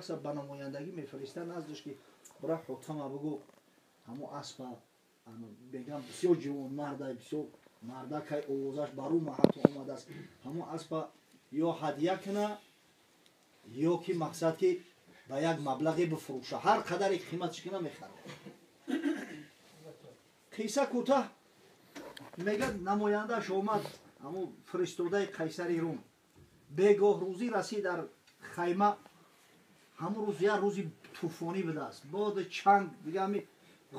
шахса ба намояндагӣ мефиристад наздаш, ки бира Ҳотама бугӯ, ҳамо аспа бегам бисёр ҷавонмардай, бисёр мардакай, овозаш барума ҳатто омадааст, ҳамо аспа ё ҳадя куна, ё ки мақсад ки ба як маблағе бифурӯша, ҳар қадаре қиматш куна, мехарад. Қисса кӯтаҳ, мегӯяд, намояндааш омад, ҳамо фиристодаи қайсари Рум бегоҳ рӯзӣ расид дар хайма. Ҳамон рӯз як рӯзи тӯфонӣ будааст, боди чанг дига ҳами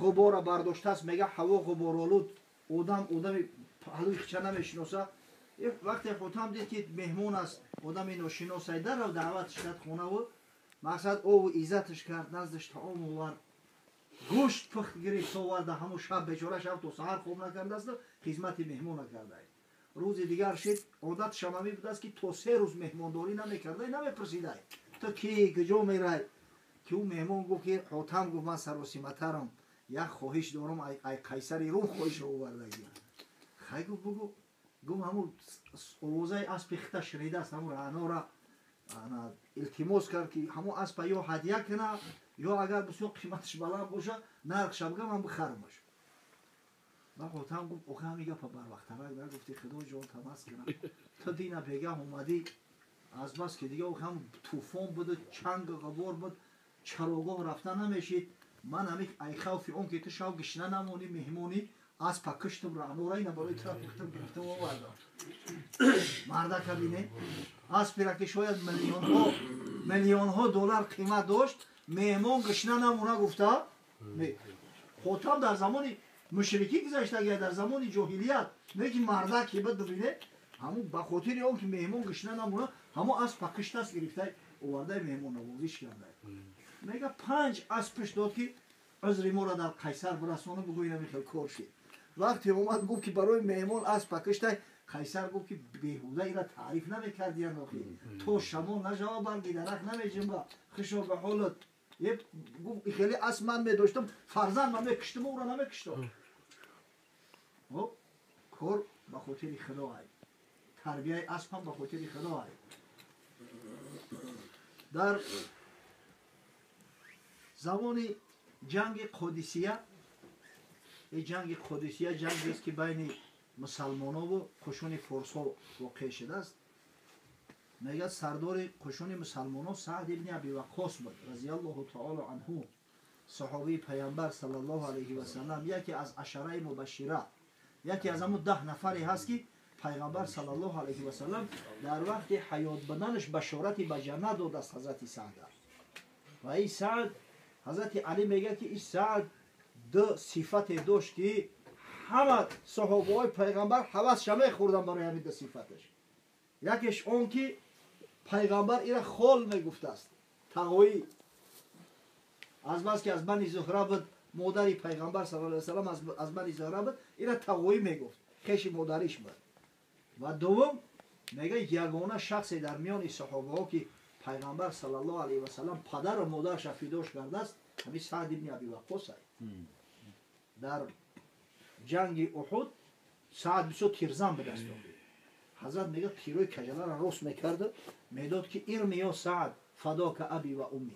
ғубора бардоштааст. Мега, ҳаво ғуборолуд, одам одами паҳлӯи хича намешиноса. Вақте Ҳотам дид, ки меҳмон аст, одами ношиносай, дарав даъватш кард хонаву мақсад ову иззатш кард, наздаш таом овард, гӯшт пухт, гирифт, оварда. Ҳамун шаб бечора шаб то саҳар хоб накардааст, хизмати меҳмон накардай. Рӯзи дигар шид, одат шамамӣ будааст, ки то 3 рӯз меҳмондорӣ намекардай, намепурсидай, ту ки, куҷо мерай. Ки ӯ меҳмон гуфт, ки Ҳотам гуфт: «Ман саросиматарам, як хоҳиш дорам, ай қайсари Рум хоҳишро овардагӣ». Хай, гуфт, бугӯ. Гуфт, ҳамун овозаи аспи хита шунидааст, ҳамун раънора илтимос кард, ки ҳамун аспа ё ҳадя куна, ё агар бисёр қиматаш баланд боша, нархша бигам, ман бихарамаш. Ба Ҳотам гуфт: «Охи, ҳами гапа барвақтарак нагуфти, худо ҷон тамас кунам, ту дина бегаҳ омадӣ, азбас ки дига ҳам тӯфон буду чанг ғубор буд, чарогоҳ рафта намешид. Ман ҳами ай хавфи он ки ту шав гишна намонӣ, меҳмонӣ, аспа киштум, раънора ина барои тура пухтам, гирифтам, овардам». Мардака бине, аспера ки шояд миллионҳо миллионҳо доллар қимат дошт, меҳмон гишна намона гуфта. Хотам дар замони мушрикӣ гузаштагия, дар замони ҷоҳилият, не ки мардак ки буд, бибине, ҳамун ба хотири он ки меҳмон гишна намона, ҳамон аспа киштаст, гирифтай, овардай, меҳмоннавозиш кардай. Мега, панҷ аспш дод, ки узри моро дар қайсар бирасону бугӯ, ина михел кор шид. Вақте омад, гуфт, ки барои меҳмон аспа киштай. Қайсар гуфт, ки беҳуда ира таъриф намекардиян, охи то шамол нажава, барги дарахт намеҷимба, хушо ба ҳолат. Гуфт, хеле асп ман медоштам, фарзанд ман мекиштам, ӯро намекиштам. Кор ба хотири худо ай, тарбияи асп ҳам ба хотири худо ай. Дар замони ҷанги Қодисия, ҷанги Қодисия ҷангест, ки байни мусалмонову қушуни форсҳо воқеъ шудааст. Мегӯяд, сардори қушуни мусалмонон Саъд ибни Аби Ваққос буд, разиаллоҳу таоло анҳу, саҳобии Паямбар саллаллоҳу алайҳи васалам, яке аз ашараи мубашшира, яке аз ҳамун 10 нафаре ҳаст, ки Пайғамбар саллаллоҳу алайҳи васалам дар вақти ҳаёт буданаш башорати ба ҷаннат додааст ҳазрати Саъда. Ва ин Саъд, ҳазрати Алӣ мегӯяд, ки ин Саъд ду сифате дошт, ки ҳама саҳобаҳои Пайғамбар ҳавасша мехӯрданд барои ҳамин ду сифаташ. Якеш он ки Пайғамбар ира хол мегуфтааст, тағоӣ, азбаски аз бани Зуҳра буд, модари Пайғамбар сал салам аз бани Зуҳра буд, ира тағоӣ мегуфт, хеши модариш буд. Ва дуввум, мега, ягона шахсе дар миёни саҳобаҳо, ки Пайғамбар саллаллоҳу алайҳи васалам падару модарша фидош кардааст, ҳамин Саъд ибни Аби Ваққос. Дар ҷанги Уҳуд Саъд бисёр тирзан будааст. Ҳазрат мега, тирои кажаларо рост мекарда, медод, ки: «Ирми ё Саъд, фадока аби ва умми,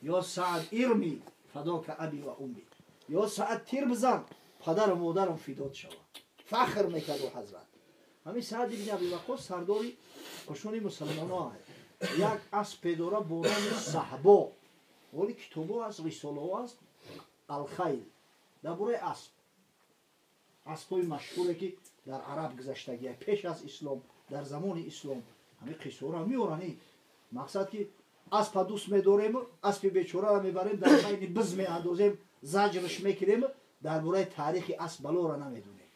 ё Саъд, ирми, фадока аби ва умми, ё Саъд, тир бизан, падару модарам фидод шавад». Фахр мекарду ҳазрат. Ҳамин Саъд ибни Аби Ваққос сардори қушуни мусалмоно як аспе дора бо номи Саҳбо. Оли китобо аст, рисолаҳо аст, алхайл, дар бораи асп, аспҳои машҳуре, ки дар араб гузаштагия пеш аз ислом, дар замони ислом, ҳамин қиссаҳоро меоранд. Мақсад ки аспа дӯст медорем, аспи бечораро мебарем, дар байни биз меандозем, заҷрш мекунем, дар бораи таърихи асп балора намедонем.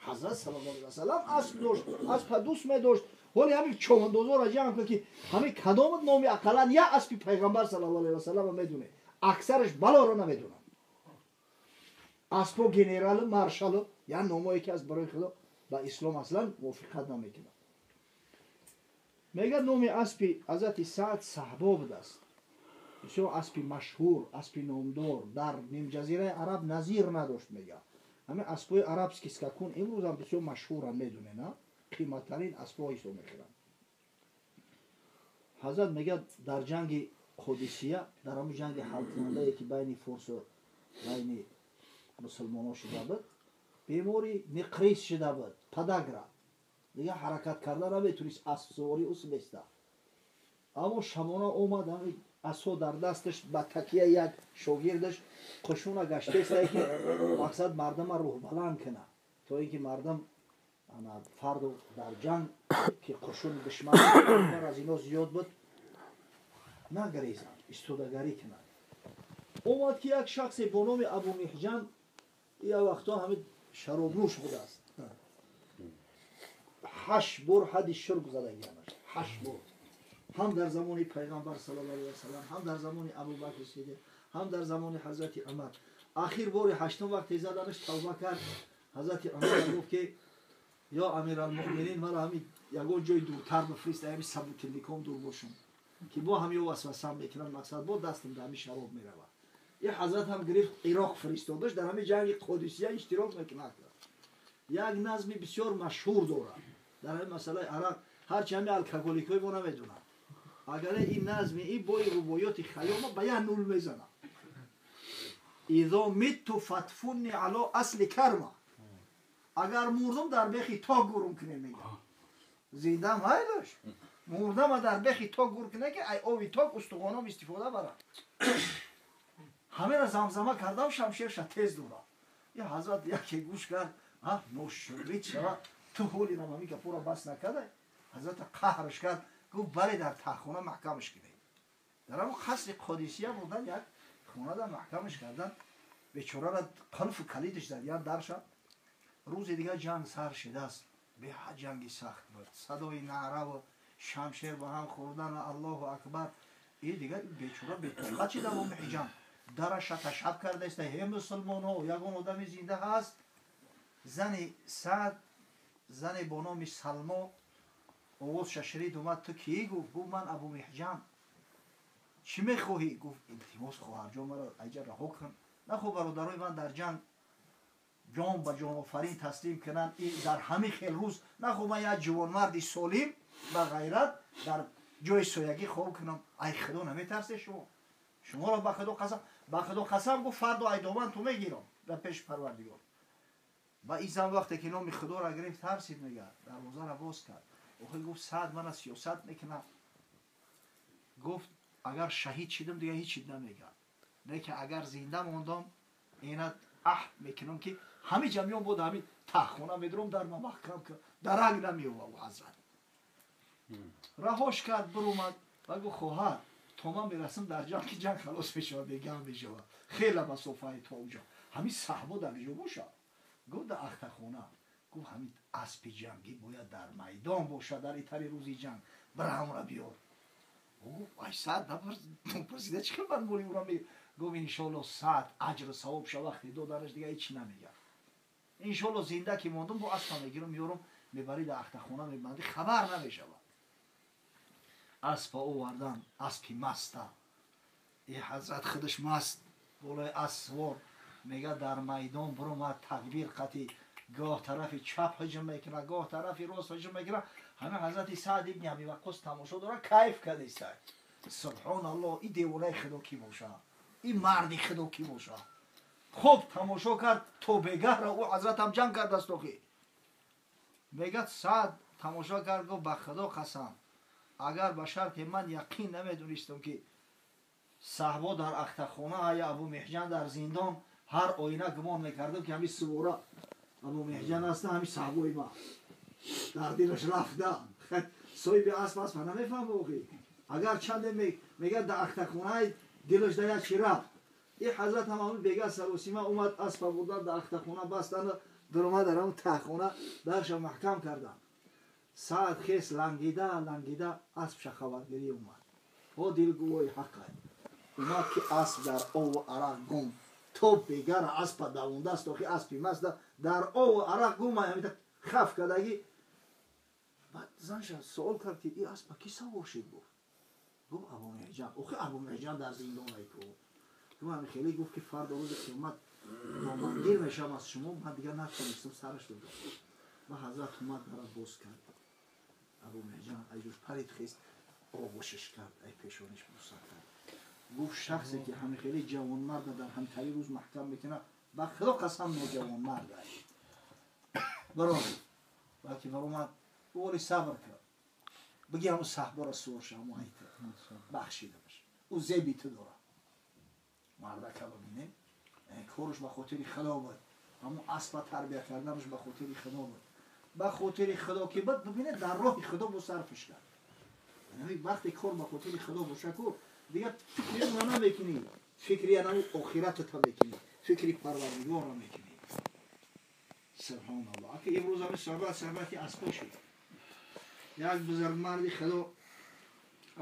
Ҳазрат саллаллоҳу алайҳи васалам асп дошт, аспа дӯст медошт. Ҳоли ҳамин човандозоро ҷамъ кун, ки ҳамин кадом номи ақаллан як аспи Пайғамбар саллаллоҳу алайҳи васалламро медоне? Аксараш балоро намедонанд. Аспо генералу маршалу як номое ки аз барои худо ба ислом аслан мувофиқат намекунад. Мегӯяд, номи аспи ҳазрати Саъд Саҳбо будааст, бисёр аспи машҳур, аспи номдор, дар нимҷазираи Араб назир надошт. Мега, ҳамин аспҳои арабский скакун имрӯзам бисёр машҳурам, медонед, на қиматтарин аспҳо ҳисоб мекунанд. Ҳазрат мегӯяд, дар ҷанги Қодисия, дар ҳамун ҷанги ҳалкунандае ки байни форсу байни мусулмонон шуда буд, бемори неқрис шуда буд, подагра. Дигар ҳаракат карда наметунист, аспсуворӣ усместа. Аммо шабона омад, ҳамин асо дар дасташ, ба такия як шогирдаш қушуна гаштеста, ки мақсад мардама рӯҳбаланд кунад, то ин ки мардам фарду дар ҷанг ки қушуни душман аз ино зиёд буд, нагрезанд, истодагарӣ кунанд. Омад ки як шахсе бо номи Абу Меҳҷан, я вақто ҳамин шаробнӯш будааст, 8 бор ҳадди шурб задагиамаш, 8 бор, ҳам дар замони пайғамбар саллаллоҳу алайҳи васаллам, ҳам дар замони Абубакр Сиддиқ, ҳам дар замони ҳазрати Умар. Ахир бори ҳаштум вақте заданаш тавба кард, ҳазрати Умар гуфт ки ё амиралмуъминин, мара ҳамин ягон ҷои дуртар бифирист, ҳамин собутыльником дур бошам, ки бо ҳамин васвасам мекунанд, мақсад бо дастам дар ҳамин шароб меравад. Ин ҳазрат ҳам гирифт Ироқ фиристодаш, дар ҳамин ҷанги Қодисия иштирок мекунад. Як назми бисёр машҳур дорад дар ҳамин масъалаи арақ, ҳарчи ҳамин алкоголикҳои мо намедонанд. Агар ин назми ин бои рубоёти Хайёма ба як нул мезанад. Изо митту фатфунни ало асли карма, агар мурдум дар бехи ток гурум кунем, мегӯяд. Зиндам ҳайдош, мурдама дар бехи ток гур куне, ки ай ови ток устухоном истифода барад. Ҳамера замзама кардам, шамшерша тез дорад. Я ҳазрат яке гӯш кард, ношурид шава, ту ҳоли нам ҳамин гапора бас накардай. Ҳазрата қаҳрш кард, гуфт бале, дар таххона маҳкамаш кунед. Дар ҳамон қасри Қодисия бурдан, як хонада маҳкамаш кардан, бечорара қулфу калидаш зад як дарша. Рӯзи дигар ҷанг сар шидааст, беҳад ҷанги сахт буд, садои наъраву шамшер ба ҳам хӯрдан, Аллоҳу акбар. И дигар бечора бетоқат шида бо Меҳҷан, дараша ташаб кардаиста, ҳе мусулмонҳо, ягон одами зинда ҳаст? Зани Саъд, зане бо номи Салмо, овозша ширид омад, ту кӣ? Гуфт, гуфт ман Абу Меҳҷан. Чӣ мехоҳӣ? Гуфт илтимос, хоҳарҷон, маро айҷа раҳо кун, нахо бародарои ман дар ҷанг ҷон ба ҷонофарин таслим кунанд, дар ҳамин хел рӯз нахо ман як ҷувонмарди солим ба ғайрат дар ҷои соягӣ хоб кунам. Ай худо наметарсе шумо? Шуморо ба худо қасам, ба худо қасам, гуфт фардо айдоман ту мегирам дар пеши Парвардигор. Ва ин зан вақте ки номи худоро гирифт, тарсид, мегӯяд, дарвозаро боз кард. Охир гуфт Саъд мана сиёсат мекунад. Гуфт агар шаҳид шидам, дигар ҳеҷ чиз намегӯяд, лекин агар зинда мондам, инат аҳд мекунам ки ҳамин ҷамъиён бод ҳамин таҳхона медурам, дар ма маҳкам кар, дарак намеёва. Ҳазрат раҳош кард, биромад ва гуфт хоҳар, то ман мерасам дар ҷанг, ки ҷанг халос мешавад, бегам мешавад, хеле масофаи то уҷо. Ҳамин саҳбо дар куҷо бошад? Гуфт дар ахтахона. Гуфт ҳамин аспи ҷангӣ бояд дар майдон бошад дар итари рӯзи ҷанг, бира ҳамонро биёр. Гуфт ай Саъд, напурсида чӣ хел ман моли ӯро? Гуфт иншоалло Саъд аҷру савоб ша, вақте доданаш дигар ҳеҷ намегӯяд. Иншоалло зинда ки мондум, бо аспа мегирам, меёрам, мебарӣ дар ахтахона мебандӣ, хабар намешавад. Аспа овардан, аспи маста. И ҳазрат худаш маст болои асп сувор, мега дар майдон биромад, такбир қатӣ, гоҳ тарафи чап ҳуҷум мекунад, гоҳ тарафи рост ҳуҷум мекунад. Ҳамин ҳазрати Саъд ибни Аби Ваққос тамошо дорад, кайф кардиста. Субҳоналлоҳ, ин девонаи худо кӣ бошад? Ин марди худо кӣ бошад? Хуб тамошо кард то бегаҳра, ӯ ҳазратам ҷанг кардааст охи. Мегӯяд Саъд тамошо кард, гуфт ба худо қасам, агар ба шарте ман яқин намедонистам ки саҳбо дар ахтахона я Абу Меҳҷан дар зиндон, ҳар оина гумон мекардам ки ҳамин сувора Абу Меҳҷан аста, ҳамин саҳбои ма. Дар дилаш рафта, соҳиби асп аспа намефаҳма охи. Агар чанде мегӯяд дар ахтахонаи дилаш да як чи рафт. И ҳазрат ҳам ҳамин бега саросима омад, аспа бурдан дар ахтахона бастан, даромад дар ҳамон таҳхона, дарша маҳкам кардан. Саъд хес лангида лангида аспша хабаргирӣ омад. О дил гувоҳи ҳаққай. Омад ки асп дар ову арақ гум. То бегара аспа давондааст, охи аспи маста дар ову арақ гум, ҳамита хаф кардагӣ. Баъд занша суол кард ки ин аспа кӣ савор шид? Гуфт. Гуфт Абу Меҳҷан. Охи Абу Меҳҷан дар зиндон айку. Гуфт ҳамин хеле, гуфт ки фардо рӯзи қиёмат домангир мешавам аз шумо, ман дигар натонистам сараш додам. Ва ҳазрат омад, дара боз кард. Абу Меҳҷан айҷош парид, хест, оғӯшиш кард, ай пешониш буса кард. Гуфт шахсе ки ҳами хеле ҷавонмарда дар ҳамтари рӯз маҳкам мекунад, ба худо қасам ноҷавонмард аст. Барои вақти баромад, ӯ сабр кард. Биги ҳамун саҳбора суор ша, ҳамун айта бахшида баша. Ӯ зеби ту дорад. Мардака бибинем, корш ба хотири худо буд. Ҳамун аспа тарбия карданаш ба хотири худо буд. Ба хотири худо ки буд, бибинед, дар роҳи худо бо сарфиш кард. Вақте кор ба хотири худо боша ку, дигар фикри ӯ намекунӣ, фикри анаву охиратата мекунӣ, фикри парвардигорро мекунӣ. Субҳоналлоҳ. Аки имрӯз ҳами суҳбат суҳбати аспо шуд. Як бузургмарди худо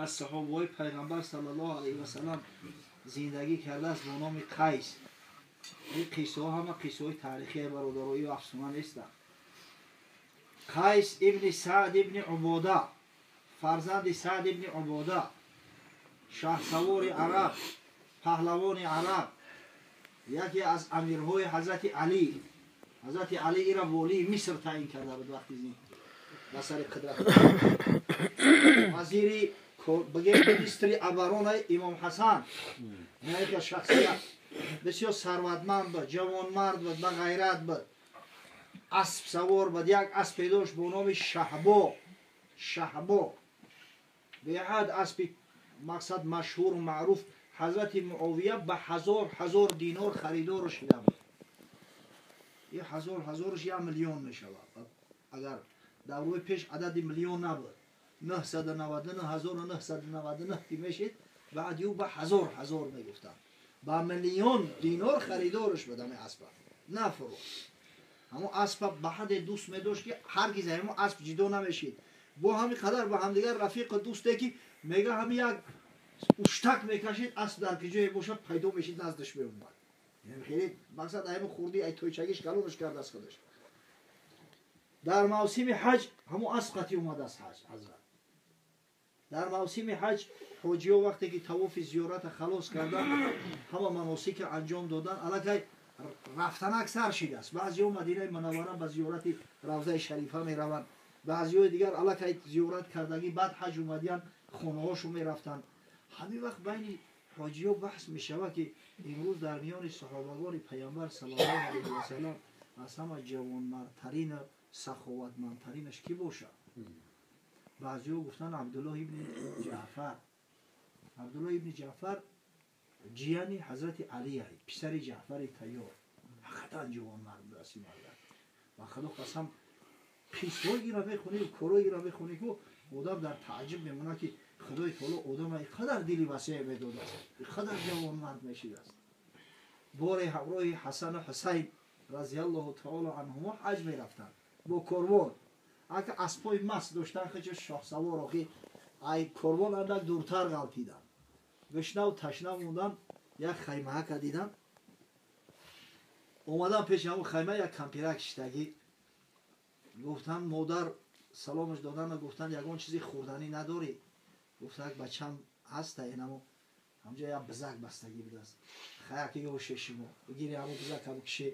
аз саҳобаҳои пайғамбар саллаллоҳу алайҳи васаллам зиндагӣ кардааст бо номи Қайс. Ин қиссаҳо ҳама қиссаҳои таърихия, бародароӣ, афсона нестанд. Қайс ибни Саъд ибни Убода, фарзанди Саъд ибни Убода, шаҳсавори араб, паҳлавони араб, яке аз амирҳои ҳазрати Алӣ. Ҳазрати Алӣ ира волии Миср таъин карда буд вақти ба сари қудрат. Вазири, бигем, министри оборонаи Имом Ҳасан. Яке шахсият бисёр сарватманд буд, ҷавонмард буд, ба ғайрат буд, аспсавор буд. Як аспе дошт бо номи Шаҳбо. Шаҳбо беҳад аспи мақсад машҳуру маъруф. Ҳазрати Муовия ба ҳазор ҳазор динор харидору шида буд. И ҳазор ҳазорш 1 миллион мешавад. Агар даврои пеш адади миллион набуд, 999 999 ки мешид, баъди ӯ ба ҳазор ҳазор мегуфтанд. Ба миллион динор харидорш буд. Ҳами аспа нафурӯхт. Ҳамон аспа ба ҳадде дӯст медошт, ки ҳаргиз ҳамон асп ҷидо намешид. Бо ҳами қадар ба ҳамдигар рафиқу дӯсте, ки мега ҳами як уштак мекашид, асп дар ки ҷое бошад, пайдо мешид, наздаш меомад. Хеле мақсад ҳамин хурди ай тойчагиш калонаш кардааст худаш. Дар мавсими ҳаҷ ҳамон асп қатӣ омадааст ҳаҷ. Ҳазрат дар мавсими ҳаҷ ҳоҷиҳо вақте ки тавофи зиёрата халос кардан, ҳама маносика анҷом додан, аллакай рафтанак сар шидааст. Баъзеҳо Мадинаи Мунаввара ба зиёрати Равзаи Шарифа мераванд, баъзеҳои дигар аллакай зиёрат кардагӣ, баъд ҳаҷ омадиян, хонаҳошон мерафтанд. Ҳамин вақт байни ҳоҷиҳо баҳс мешавад, ки имрӯз дар миёни саҳобагони Пайғамбар саллаллоҳу алайҳи васаллам аз ҳама ҷавонмардтарину саховатмандтаринаш кӣ бошад? Баъзеҳо гуфтанд Абдуллоҳ ибни Ҷаъфар. Абдуллоҳ ибни Ҷаъфар ҷияни ҳазрати Алия, писари Ҷаъфари Тайёр, ҳақиқатан ҷавонмард будааст ин марда. Ба худо қасам, қиссҳои мехонӣ, корҳои мехонӣ, ку одам дар тааҷҷуб мемонад, ки Худои таоло одама ин қадар дили васеъ медодааст, ин қадар ҷавонмард мешидааст. Боре ҳамроҳи Ҳасану Ҳусайн разиаллоҳу таоло анҳумо ҳаҷ мерафтанд бо корвон. Ака аспои маст доштан, хечо шоҳсавор. Охи ай корвон андак дуртар ғалтиданд, гушнаву ташна мондан. Як хаймаҳака дидан, омадан пеши ҳамун хайма, як кампирак шиштагӣ. Гуфтанд, модар, саломаш додану гуфтанд: «Ягон чизи хӯрданӣ надорӣ?» Гуфтак: «Бачам, ҳаста, инамо ҳамҷа як бизак бастагӣ будааст». Хаяки ёше шумо бигири, ҳамун бизака бикше.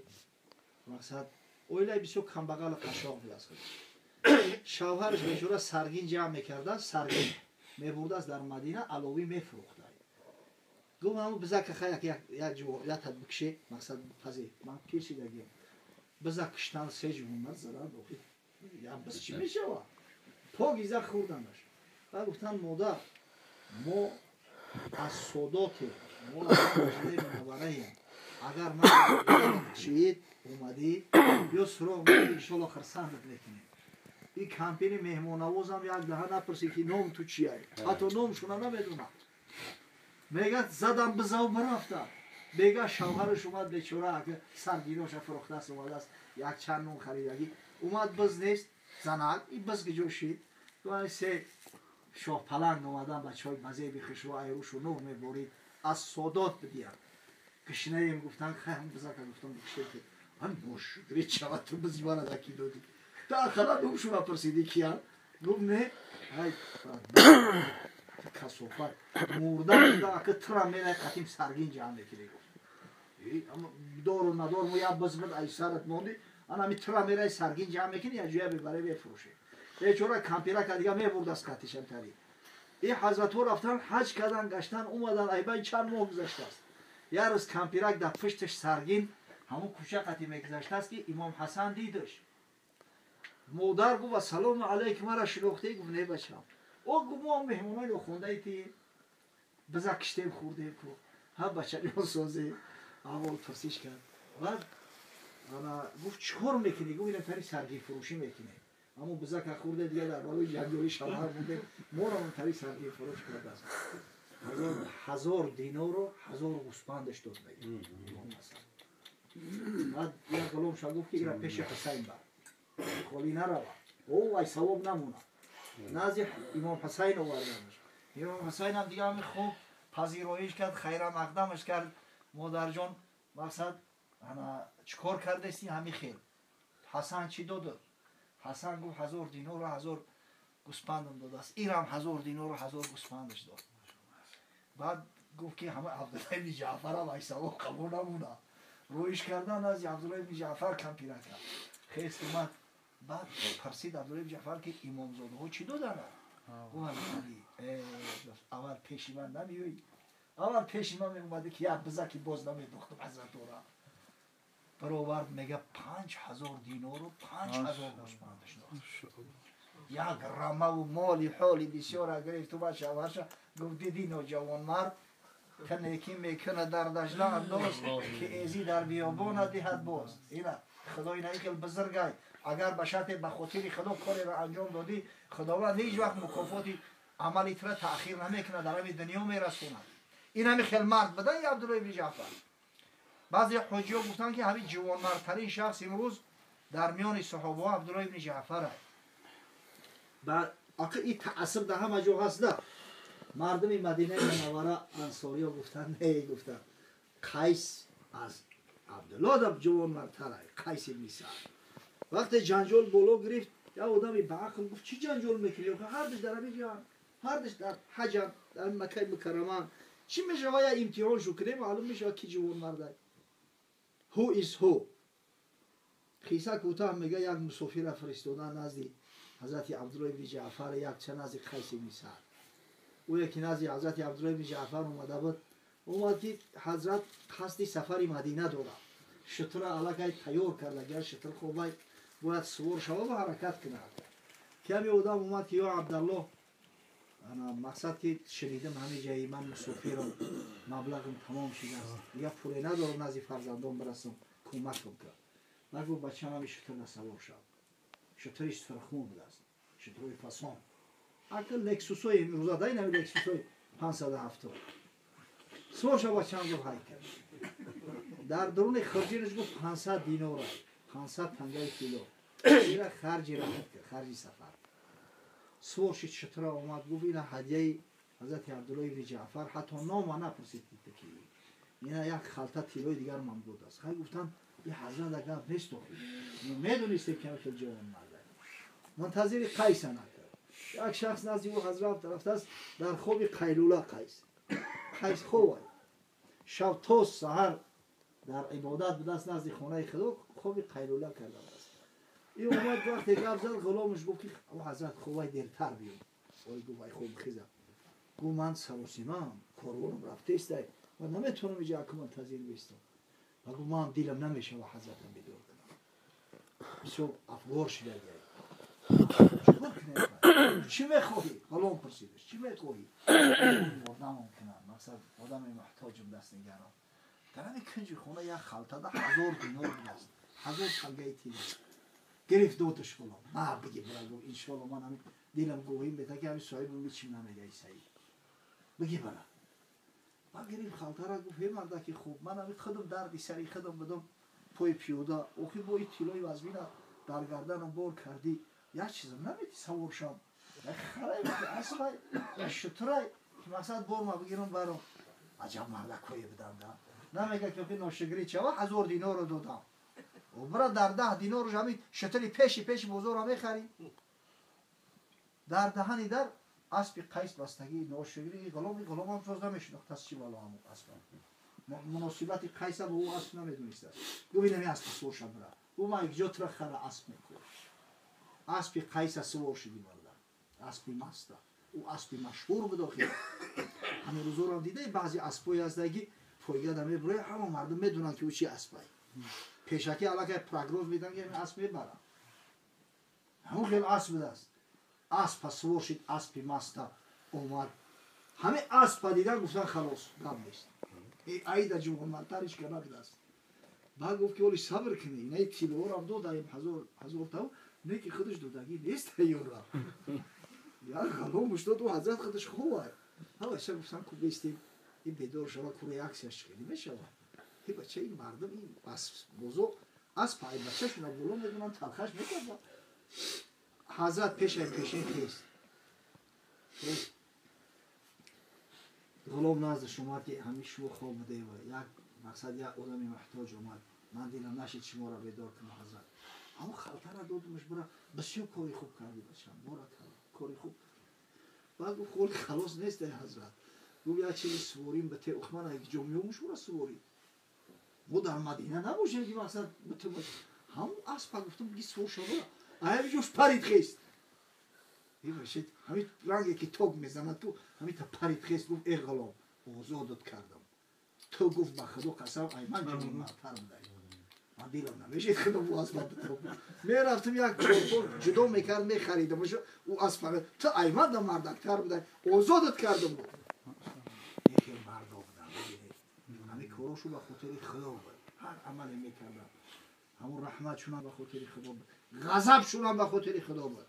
Мақсад, оилаи бисёр камбағалу қашоқ будааст. Шавҳараш бечора саргин ҷамъ мекардааст, саргин мебурдааст, дар Мадина аловӣ мефурӯхта. Гуфт: «Ҳамун бизака хаяк ятат бикше, мақсад пазе, ман пир шидагиям». Бизак киштан, се ҷувонмард задан, охи як биз чӣ мешавад? Покиза хӯрданаш. Баъд гуфтанд: «Модар, мо аз содоте, мо аз Мунаввараем. Агар ман шиид омадӣ ё суроғ, иншолло хурсандат мекунем». Ин кампини меҳмоннавозам як даҳа напурсид, ки ном ту чия, ҳатто номшуна намедонам. Мегӯяд, задам бизав, бирафтам. Бега шавҳараш омад, бечора саргиноша фурӯхтааст, омадааст, як чанд нон харидагӣ. Омад, биз нест. «Занак, ин биз куҷо шид?» Се шоҳпаланг омадан, бачаҳои базеби хушрӯ, айрушу нур меборид, аз содот бидиям, кишнаем. Гуфтан: «Хаям бизака». Гуфтам: «Бикше». «Ан ношукри чава, ту бизи мана даки додӣ, ту ақаллан номшуна пурсидӣ, киян?» Гуфт: «Не, ай касофат, мурда ака тура мерай, қатим саргин ҷамъ мекунӣ». Гуфт: «Дору надор мо як биз буд, ай сарат монди, анами тура мерай, саргин ҷамъ мекунӣ, як ҷоя мебаре, мефурӯшӣ». Бечора кампирака дига мебурдааст қатишам тари. Ин ҳазратҳо рафтан ҳаҷ кардан, гаштан, омадан, айбай чанд моҳ гузаштааст. Як рӯз кампирак дар пушташ саргин ҳамон кӯча қати мегузаштааст, ки имом Ҳасан дидаш. Модар гуфт: ассалому алайкум, мара шинохтӣ? Гуфт: не, бачам. О, гуфт, мо меҳмонои нохондаи ти биза киштем, хӯрдем ку, ҳа бачаҷон созе. Аввал пурсиш кард. Баъд гуфт: чӣ кор мекунӣ? Гуфт: ина тари саргинфурӯшӣ мекунем. Аммо бизака хӯрде, дига дар барои ҷангёрӣ шавҳар будем, моро тари саргинфурӯш кардааст. 1000 динору 1000 гӯспандаш дод, мегӯяд. Баъд як ғуломша гуфт, ки ира пеши Ҳусайн бар, холӣ нарава, о вай савоб намонад. Назди имом Ҳусайн оварданаш. Имом Ҳусайнам дига ҳами хуб пазироиш кард, хайра мақдамаш кард. Модарҷон, мақсад ана чӣ кор кардасти? Ҳами хел. Ҳасан чӣ дод? Ҳасан гуфт: 1000 динору 1000 гӯспандам додааст. Ирам 1000 динору 1000 гӯспандаш дод. Баъд гуфт, ки ҳама Абдулла ибни Ҷаъфарам ай савоб қабул намона. Рӯиш кардан назди Абдулла ибни Ҷаъфар кампира кард. Хест омад. Баъд пурсид Абдулла ибни Ҷаъфар, ки имомзодаҳо чӣ доданд? Гуфт: аввал пеши ман намеёӣ, аввал пеши ман меомадӣ, ки як бизаки боз намедохтам. Ҳазратора баровард, мега, 5000 динору 5000 гӯспандаш дод. Як рамаву моли ҳоли бисёра гирифту ба шавҳарша гуфт: дидӣ, ноҷавонмард ка некӣ мекунад, дар дажла андоз, ки эзӣ дар биёбона диҳад боз. Ина худо ина хел бузургай. Агар ба шарте ба хотири худо кореро анҷом додӣ, худованд ҳеҷ вақт мукофоти амали тура таъхир намекунад, дар ҳами дунё мерасонад. Ин ҳами хел мард будан я Абдулло ибни Ҷаъфар. Баъзе ҳоҷиҳо гуфтанд, ки ҳамин ҷавонмардтарин шахс имрӯз дар миёни саҳобаҳо Абдулло ибни Ҷаъфар аст. Ақа ин таъсир дар ҳама ҷо ҳаста. Мардуми Мадинаи Мунаввара, ансориё гуфтанд: не, гуфтанд, Қайс аз Абдулло да ҷавонмардтар ай, Қайс ибни Саъд. Вақте ҷанҷол боло гирифт, як одами баақл гуфт: чӣ ҷанҷол мекунӣ? Ҳардуш дар ҳамин ҷоан, ҳардуш дар ҳаҷан, дар Маккаи Мукаррамаан. Чӣ мешава, як имтиҳон шу кунем, маълум мешава, ки ҷавонмардай, who is who. Қисса кӯтоҳ, мега, як мусофира фиристодан назди ҳазрати Абдулло ибни Ҷаъфар, якча назди Қайс ибни Саъд. Ӯе ки назди ҳазрати Абдулло ибни Ҷаъфар омада буд, омад, ки ҳазрат қасди сафари Мадина дорад, шутра аллакай тайёр карда, гар шутр хобай бояд сувор шава ва ҳаракат кунад. Ками одам омад, ки ё Абдаллоҳ, ана мақсад ки шунидам ҳамин ҷаи ман мусофирам, маблағам тамом шудааст, дигар пуле надорам назди фарзандон бирасам, кӯмакам кард. Ба гуфт: бачам, ҳами шутр савор шав. Шутри сурхмӯ будааст, шутрои фасон, ака лексусои имрӯза дай, нами лексусои 570. Сувор шав, бачам, гуфт. Ҳай кард, дар дуруни хурҷинаш, гуфт, 500 динора, 500 тангаи тилло, ира харҷи рафт кард, харҷи сафар. Сувор шид шутра, омад, гуфт: ина ҳадияи ҳазрати Абдулло ибни Ҷаъфар. Ҳатто нома напурсид, ки ина як халта тиллои дигар мам додааст. Хай, гуфтанд, и ҳазрат гап нест, охи медонистем, ки хел ҷавон марда. Мунтазири Қайса накард. Як шахс назди ӯ ҳазрат рафтааст дар хоби қайлула. Қайс хобай, шаб то саҳар дар ибодат будааст назди хонаи худо, хоби қайлула кардааст. Ин омад, вақте гап зад, ғуломаш гуфт, ки ӯ ҳазрат хобай, дертар биём. Ой, гуфт, ай хоб хиза. Гуфт: ман саросимаам, корвоном рафтестай ва наметавонам иҷа аку мунтазир бистам. Ва гуфт: ман дилам намешава ҳазратам бедор кунам, бисёр афгор шуда. Чӣ мехоҳӣ? Ғулом пурсидаш: чӣ мехоҳӣ? Ёрдамам кунам, мақсад одами муҳтоҷум, даст нигарон. Дар ҳами кунҷи хона як халтада 1000 динор будааст, 1000 тангаи тилло. Гирифт, додаш ғулом. На, биги, бира, гуфт, иншоалло ман ҳами дилам гувоҳӣ мета, ки ҳами соҳибам ҳечим намегаи саид, биги, бира. Ба гирифт халтара, гуфт: ҳе мардаки хуб, ман ҳами худам дарди сари худам будам, пои пиёда, охи бо и тиллои вазмина дар гарданам бор кардӣ, як чизам намети савор шам, як харай, аспай, як шутурай, ки мақсад борма бигирам барам. Аҷаб мардакое буданда, намега, ки охи ношукрӣ чава, 1000 диноро додам, бира, дар 10 динорш ҳамин шутури пеши пеши бозорро мехарӣ. Дар даҳани дар аспи Қайс бастагӣ. Ношукрӣ ғулом, ғуломам соз намешинохт, аз чӣ бало ҳамун аспа, муносибати Қайса ба ӯ асп намедонистааст. Гуфт: инами аспа сувор ша, бира. Гуфт: ман якҷо тура хара асп мекӯ. Аспи Қайса сувор шуди, барда, аспи маста. Ӯ аспи машҳур буд охир. Ҳамин рӯзорам дидаи баъзе аспҳое ҳастанд, ки фойга намебурояд, ҳама мардум медонанд, ки ӯ чи аспай. Пешакӣ аллакай прогноз медиҳанд, ки ҳамин асп мебарад. Ҳамон хел асп будааст. Аспа сувор шид, аспи маста омад. Ҳамин аспа дидан гуфтан халос, гап нест. Аида ҷумҳурмардтар ҳеч ка набудааст. Баъд гуфт, ки оли сабр кунӣ, инаи тиллоорам додаем ҳазор тав, не ки худаш додагӣ нест ёра. Як ғаломуш дод, ӯ ҳазрат худаш ховай. Ҳа бача гуфтан ку бестем, ин бедор шава, ку реаксияш хеле мешава. Ҳи бача ин мардум ин бозо асп ай бачашуна боло медонанд, талхаш мекарда. Ҳазрат пешай пешин хест. Хест. Ғулом наздаш омад, ки ҳамин шумо хоб будаева. Як мақсад як одами муҳтоҷ омад. Ман дилам нашид шуморо бедор кунам ҳазрат. Ҳамон халтара додумаш бара, бисёр кори хуб кардӣ бачам, боракалло, кори хуб. Баъд гуфт холи халос нест ай ҳазрат. Гуфт як чизи суворим ба те ухман ай ҷо меомуш шура суворӣ. Мо дар Мадина набошем ки мақсад битумаш. Ҳамон аспа гуфтам ги сувор шава. Ай ҳамин ҷош парид хест. Бибахшед, ҳамин ранге ки ток мезанад ту, ҳамин та парид хест, гуфт э ғулом, озодат кардам. Ту гуфт ба худо қасам, ай ман ҷавонмардтар будай. Ман дилам намешид худо бу аспа битоб. Мерафтам як чорпо ҷудо мекард, мехаридам. Ӯ аспа ту ай ман да мардактар будай, озодат кардам гуфт. Хел мардо будам, бибинед. Ҳамин корошу ба хотири худо буд. Ҳар амале мекардам. Ҳамон раҳматшунам ба хотири худо буд. Ғазабшунам ба хотири худо буд.